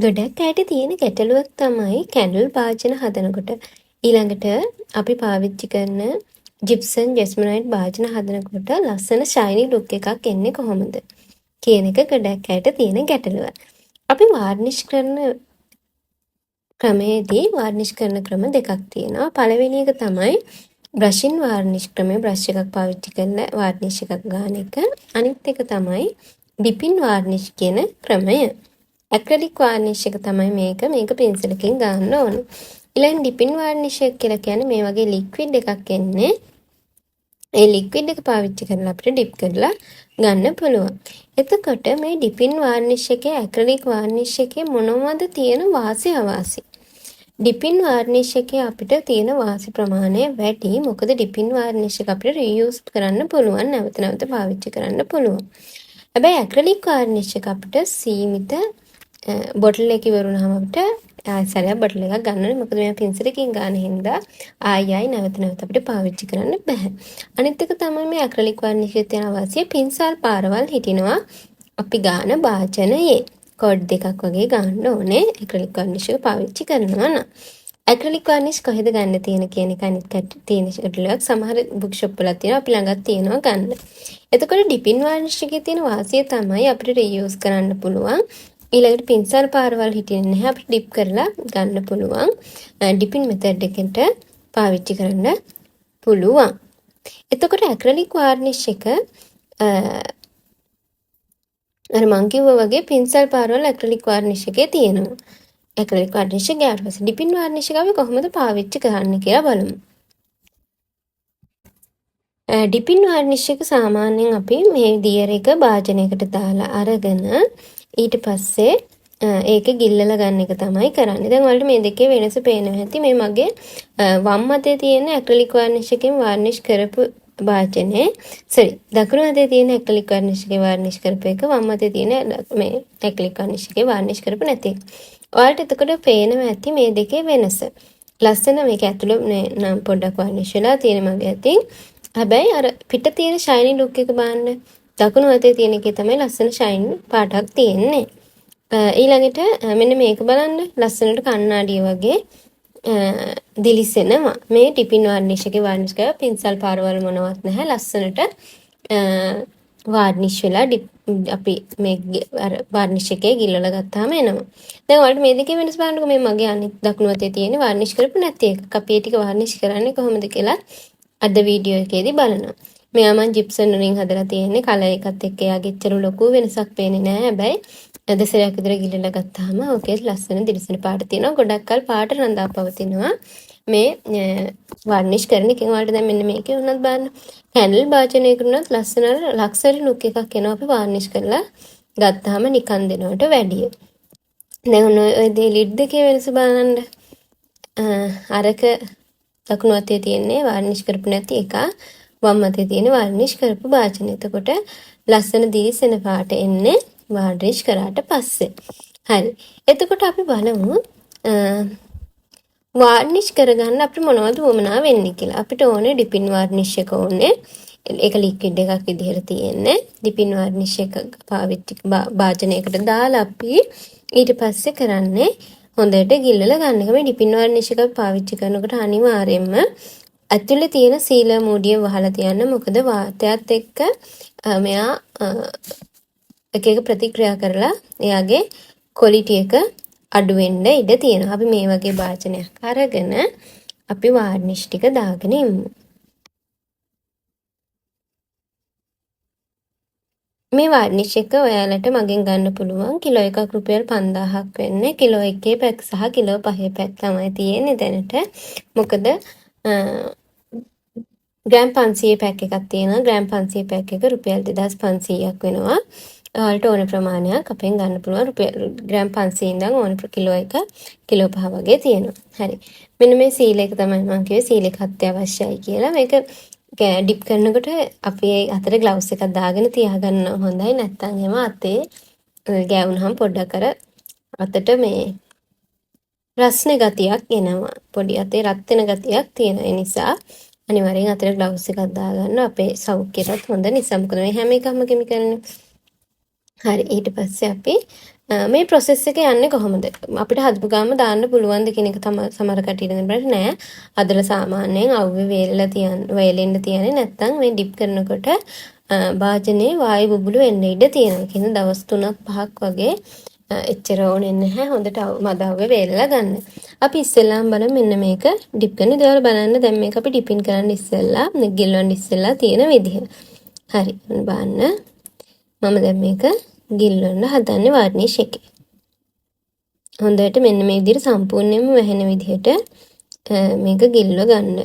ගොඩක් අයට තියෙන ගැටලුවක් තමයි කැන්ඩල් භාජන හදනකොට. ඊළඟට අපි පාවිච්චි කරන ජිප්සන් ජෙස්මනයිට් භාජන හදනකොට ලස්සන ෂයිනි ලුක් එකක් එන්නේ කොහොමද කියන එක ගොඩක් අයට තියෙන ගැටලුව. අපි වාර්නිෂ් කරන ක්‍රමයේදී වාර්නිෂ් කරන ක්‍රම දෙකක් තියෙනවා. පළවෙනි එක තමයි බ්‍රෂින් වාර්නිෂ් ක්‍රමය, බ්‍රෂ් එකක් පාවිච්චි කරලා වාර්නිෂ් එකක් ගන්න එක. අනිත් එක තමයි ඩිපින් වාර්නිෂ් කියන ක්‍රමය. ඇක්‍රලික් වාර්නිෂ් එක තමයි මේක. මේක පෙන්සිලකින් ගන්න ඕන. ඊළඟ ඩිපින් වාර්නිෂ් එක කියලා කියන්නේ මේ වගේ ලික්විඩ් එකක් එන්නේ. ඒ ලික්විඩ් එක පාවිච්චි කරලා අපිට ඩිප් කරලා ගන්න පුළුවන්. එතකොට මේ ඩිපින් වාර්නිෂ් එකේ ඇක්‍රලික් වාර්නිෂ් එකේ මොනවද තියෙන වාසි අවාසි? ඩිපින් වාර්නිෂ් එකේ අපිට තියෙන වාසි ප්‍රමාණය වැඩි. මොකද ඩිපින් වාර්නිෂ් එක අපිට රීයූස් කරන්න පුළුවන්, නැවත නැවත පාවිච්චි කරන්න පුළුවන්. හැබැයි ඇක්‍රලික් වාර්නිෂ් එක අපිට සීමිත බොටල් එක ඉවර වුණාම අපිට ආයෙ සැරයක් බොටල් එකක් ගන්න ඕනේ. මොකද මෙයා පෙන්සිලකින් ගන්න හින්දා ආයි ආයි නැවත නැවත අපිට පාවිච්චි කරන්න බැහැ. අනිත් එක තමයි මේ ඇක්‍රලික් වාර්නිෂ් එකේ තියෙන අවාසිය පින්සල් පාරවල් හිටිනවා අපි ගාන භාජනයේ. කෝඩ් දෙකක් වගේ ගන්න ඕනේ ඇක්‍රලික් වාර්නිෂ් එක පාවිච්චි කරනවා නම්. ඇක්‍රලික් වාර්නිෂ් කොහෙද ගන්න තියෙන කියන එක අනිත් කට්ටිය තියෙන ගැටලුවක්. සමහර බුක් ෂොප් වල තියෙනවා, අපි ළඟත් තියෙනවා ගන්න. එතකොට ඩිපින් වාර්නිෂ් එකේ තියෙන වාසිය තමයි අපිට රීයූස් කරන්න පුළුවන්. ඊළඟට පින්සල් පාරවල් හිටින්නේ නැහැ, අපිට ඩිප් කරලා ගන්න පුළුවන්. ඩිපින් මෙතඩ් එකට පාවිච්චි කරන්න පුළුවන්. එතකොට ඇක්‍රලික් වාර්නිෂ් එක අර මං කිව්වා වගේ පින්සල් පාරවල් ඇක්‍රලික් වාර්නිෂ් එකේ තියෙනවා. ඇක්‍රලික් වාර්නිෂ් එක ගියාට පස්සේ ඩිපින් වාර්නිෂ් එක අපි කොහොමද පාවිච්චි කරන්නේ කියලා බලමු. ඩිපින් වාර්නිෂ් එක සාමාන්‍යයෙන් අපි මේ දියර එක භාජනයකට දාලා අරගෙන ඊට පස්සේ ඒක ගිල්ලලා ගන්න එක තමයි කරන්නේ. දැන් ඔයාලට මේ දෙකේ වෙනස පේනවා ඇති. මේ මගේ වම් අතේ තියෙන ඇක්‍රලික් වාර්නිෂ් එකෙන් වාර්නිෂ් කරපු භාජනය, සෝරි, දකුණු අතේ තියෙන ඇක්‍රලික් වාර්නිෂ් එකේ වාර්නිෂ් කරපු එක, වම් අතේ තියෙන මේ ඇක්‍රලික් වාර්නිෂ් එකේ වාර්නිෂ් කරපු නැති එක. ඔයාලට එතකොට පේනවා ඇති මේ දෙකේ වෙනස. ලස්සන මේක ඇතුළ මේ නම් පොඩ්ඩක් වාර්නිෂ් වෙලා තියෙන මගේ අතින්. හැබැයි අර පිට තියෙන ෂයිනි ලුක් එක බලන්න. දකුණු අතේ තියෙන එකේ තමයි ලස්සන ෂයින් පාටක් තියෙන්නේ. ඊළඟට මෙන්න මේක බලන්න, ලස්සනට කණ්ණාඩිය වගේ දිලිසෙනවා. මේ ඩිපින් වාර්නිෂ් එකේ වාර්නිෂ් කරලා පින්සල් පාරවල් මොනවත් නැහැ. ලස්සනට වාර්නිෂ් වෙලා අපි මේ අර වාර්නිෂ් එකේ ගිල්ලලා ගත්තාම එනවා. දැන් ඔයාලට මේ දෙකේ වෙනස බලන්නකෝ. මේ මගේ අනිත් දකුණු අතේ තියෙන වාර්නිෂ් කරපු නැති එක. අපි ඒ ටික වාර්නිෂ් කරන්නේ කොහොමද කියලා අද වීඩියෝ එකේදී බලනවා. මෙයා මං ජිප්සන් වලින් හදලා තියෙන්නේ. කලර් එකත් එක්ක එයාගේ එච්චර ලොකු වෙනසක් පේන්නේ නෑ. හැබැයි දෙසරයක් විතර ගිලලා ගත්තාම ඕකේ ලස්සන දිලිසෙන පාට තියෙනවා. ගොඩක් කල් පාට රඳා පවතිනවා මේ වාර්නිෂ් කරන එකෙන්. ඔයාලට දැන් මෙන්න මේකේ වුණත් බලන්න. කැන්ඩල් භාජනයක වුණත් ලස්සන අර ලක්සරි ලුක් එකක් එනවා අපි වාර්නිෂ් කරලා ගත්තාම නිකන් දෙනවට වැඩිය. දැන් ඔන්න ඔය දේ ලිඩ් දෙකේ වෙනස බලන්න. අරක දකුණු අතේ තියෙන්නේ වාර්නිෂ් කරපු නැති එක, වම් අතේ තියෙන වාර්නිෂ් කරපු භාජනය. එතකොට ලස්සන දිලිසෙන පාට එන්නේ වාර්නිෂ් කරාට පස්සේ. හරි. එතකොට අපි බලමු වාර්නිෂ් කරගන්න අපිට මොනවද උවමනා වෙන්නේ කියලා. අපිට ඕනේ ඩිපින් වාර්නිෂ් එක ඕනේ. ඒක ලික්විඩ් එකක් විදිහට තියෙන්නේ. ඩිපින් වාර්නිෂ් එක පාවිච්චි භාජනයකට දාලා අපි ඊට පස්සේ කරන්නේ හොඳට ගිල්ලලා ගන්න එක. මේ ඩිපින් වාර්නිෂ් එක පාවිච්චි කරනකොට අනිවාර්යයෙන්ම ඇතුලේ තියෙන සීල මූඩිය වහලා තියන්න. මොකද වාතයත් එක්ක මෙයා එක එක ප්‍රතික්‍රියා කරලා එයාගේ ක්වොලිටි එක අඩු වෙන්න ඉඩ තියෙනවා. අපි මේ වගේ භාජනයක් අරගෙන අපි වාර්නිෂ් ටික දාගෙන ඉමු. මේ වාර්නිෂ් එක ඔයාලට මගෙන් ගන්න පුළුවන්. කිලෝ එකක් රුපියල් 5000ක් වෙන්නේ. කිලෝ එකේ පැක් සහ කිලෝ පහේ පැක් තමයි තියෙන්නේ දැනට. මොකද ග්‍රෑම් 500 පැක් එකක් තියෙනවා. ග්‍රෑම් 500 පැක් එක රුපියල් 2500ක් වෙනවා. ඔයාලට ඕන ප්‍රමාණයක් අපෙන් ගන්න පුළුවන්. රුපියල් ග්‍රෑම් 500 ඉඳන් ඕන කිලෝ එක කිලෝ පහ වගේ තියෙනවා. හරි. මෙන්න මේ සීල් එක තමයි මං කිව්වේ සීල් එක අත්‍යවශ්‍යයි කියලා. මේක ඩිප් කරනකොට අපි අතට ග්ලව්ස් එකක් දාගෙන තියාගන්න හොඳයි. නැත්තම් එහෙම අතේ ගෑවුනහම පොඩ්ඩක් අර අතට මේ රස්නේ ගතියක් එනවා. පොඩි අතේ රත් වෙන ගතියක් තියෙන. ඒ නිසා අනිවාර්යෙන් අතට ග්ලව්ස් එකක් දාගන්න අපේ සෞඛ්‍යයටත් හොඳ නිසා. මොකද මේ හැම එකක්ම කිමිකල්නේ. හරි. ඊට පස්සේ අපි මේ ප්‍රොසෙස් එක යන්නේ කොහොමද? අපිට හදපු ගාම දාන්න පුළුවන්ද කියන එක තමයි සමහර කට්ටියට දැන් නෑ. හදලා සාමාන්‍යයෙන් අවුවේ වේලලා තියන්න වේලෙන්න තියන්නේ නැත්තම් මේ ඩිප් කරනකොට භාජනයේ වායු බුබුලු එන්න ඉඩ තියෙනවා. කියන දවස් 3ක් 5ක් වගේ එච්චර ඕනේ නැහැ. හොඳට මද අවුවේ වේලලා ගන්න. අපි ඉස්සෙල්ලාම බලමු මෙන්න මේක ඩිප් කරන දේවල් බලන්න. දැන් මේක අපි ඩිපින් කරන්න ඉස්සෙල්ලා ගිල්වන්න ඉස්සෙල්ලා තියෙන විදිහ. හරි. ඔන්න බලන්න. මම දැන් මේක ගිල්වන්න හදන්නේ වාර්නිෂ් එකේ. හොඳට මෙන්න මේ විදිහට සම්පූර්ණයෙන්ම වැහෙන විදිහට මේක ගිල්ව ගන්න.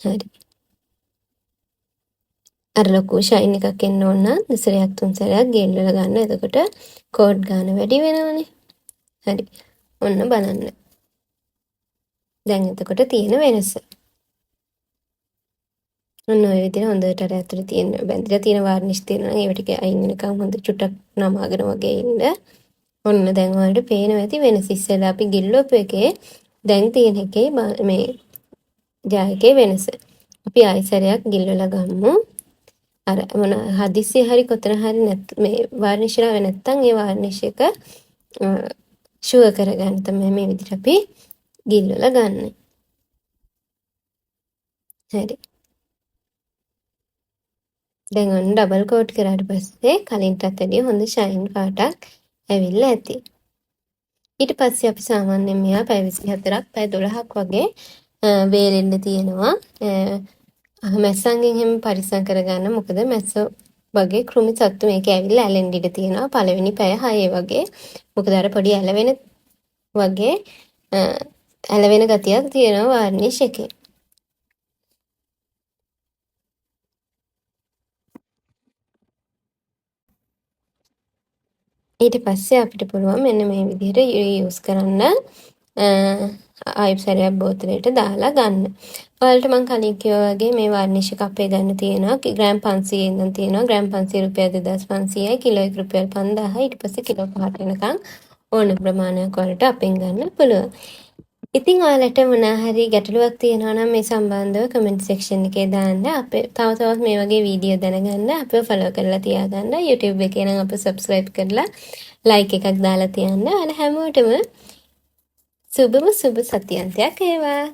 හරි. අර ලොකු ෂයින් එකක් එන්න ඕන නම් දෙසරයක් තුන් සැරයක් ගිල්වලා ගන්න. එතකොට කෝඩ් ගාන වැඩි වෙනවනේ. හරි. ඔන්න බලන්න. දැන් එතකොට තියෙන වෙනස. ඔන්න ඔය විදිහට හොඳට අර ඇතුලේ තියෙන බැඳිලා තියෙන වාර්නිෂ් තියෙනවා නම් ඒව ටික අයින් වෙනකන් හොඳ චුට්ටක් නමාගෙන වගේ ඉන්න. ඔන්න දැන් ඔයාලට පේනවා ඇති වෙනස. ඉස්සෙල්ලා අපි ගිල්ලපු එකේ දැන් තියෙන එකේ මේ ජා එකේ වෙනස. අපි ආයි සැරයක් ගිල්වලා ගමු. අර මොන හදිස්සිය හරි කොතන හරි මේ වාර්නිෂ් ආවේ නැත්තම් ඒ වාර්නිෂ් එක ෂුවර් කරගන්න තමයි මේ විදිහට අපි ගිල්වලා ගන්නෙ. හරි. දැන් ඔන්න ඩබල් කෝට් කරාට පස්සේ කලින්ටත් වැඩිය හොඳ ෂයින් පාටක් ඇවිල්ලා ඇති. ඊට පස්සේ අපි සාමාන්‍යයෙන් මෙයා පැය 24ක් පැය 12ක් වගේ වේලෙන්න තියෙනවා. මැස්සන්ගෙන් එහෙම පරිස්සම් කරගන්න. මොකද මැස්සෝ වගේ කෘමි සත්තු මේකේ ඇවිල්ලා ඇලෙන්න ඉඩ තියෙනවා පළවෙනි පැය 6 වගේ. මොකද අර පොඩි ඇලවෙන වගේ ඇලවෙන ගතියක් තියෙනවා වාර්නිෂ් එකේ. ඊට පස්සේ අපිට පුළුවන් මෙන්න මේ විදිහට රීයුස් කරන්න ආයෙ සැරයක් බෝතලයට දාලා ගන්න. ඔයාලට මං කලින් කිව්වා වගේ මේ වාර්නිෂ් එක අපේ ගන්න තියෙනවා. ග්‍රෑම් 500 ඉඳන් තියෙනවා. ග්‍රෑම් 500 රුපියල් 2500යි, කිලෝ එක රුපියල් 5000යි, ඊට පස්සේ කිලෝ 5ට වෙනකන් ඕන ප්‍රමාණයක් ඔයාලට අපෙන් ගන්න පුළුවන්. ඉතින් ඔයාලට මොනා හරි ගැටලුවක් තියෙනවා නම් මේ සම්බන්ධව කමෙන්ට් සෙක්ෂන් එකේ දාන්න. අපේ තව තවත් මේ වගේ වීඩියෝ දැනගන්න අපිව ෆලෝ කරලා තියාගන්න. YouTube එකේ නම් අපිව සබ්ස්ක්‍රයිබ් කරලා ලයික් එකක් දාලා තියන්න. ඔයාලා හැමෝටම සුබම සුබ සතියන්තයක් වේවා.